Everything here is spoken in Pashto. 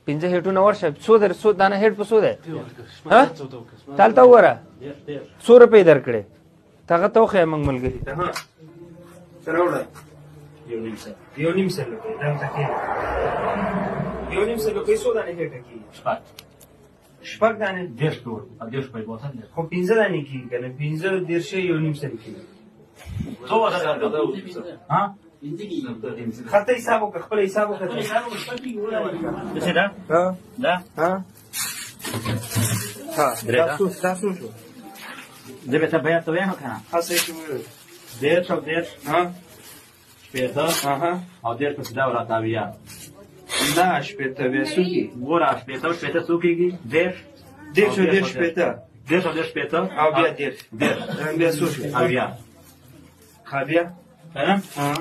پنځه هیټونه ورشه. څو در څو دانه هیټ په څو دی؟ ها تالته وګوره څو روپۍ درکړې؟ ته هغه ته وښیه موږ ملګري ته. ها څه راوړه؟ 1.5 سل روپۍ. دلته کښېنه. 1.5 سل روپۍ څو دانې هیټه کېږي؟ شپږ. شپږ دانې. 30 ټول او 30 روپۍ بوتل دی. خو پنځه دانې کېږي که نه؟ پنځه دېرش 1.5 سل کېږي. څو وخت؟ ها ښه ته حساب وکړه، خپل حساب وکړه. څه ده؟ ها. دا. ها ها. درې دا ده. څو، دا څو شو؟ زه به ته بیا ته وایم که نه؟ ها صحیح چې مې وویل. 30 او 30 ها. 60 ها. او 30 پسې دا راته 70. نه، 60 بیا څو کېږي؟ ګوره، 60 او 60 څو کېږي؟ 30. 30 او 30 60. 30 او 30 60. او بیا 30. 30. بیا څو شو؟ 70. ښه بیا. که نه؟ ها.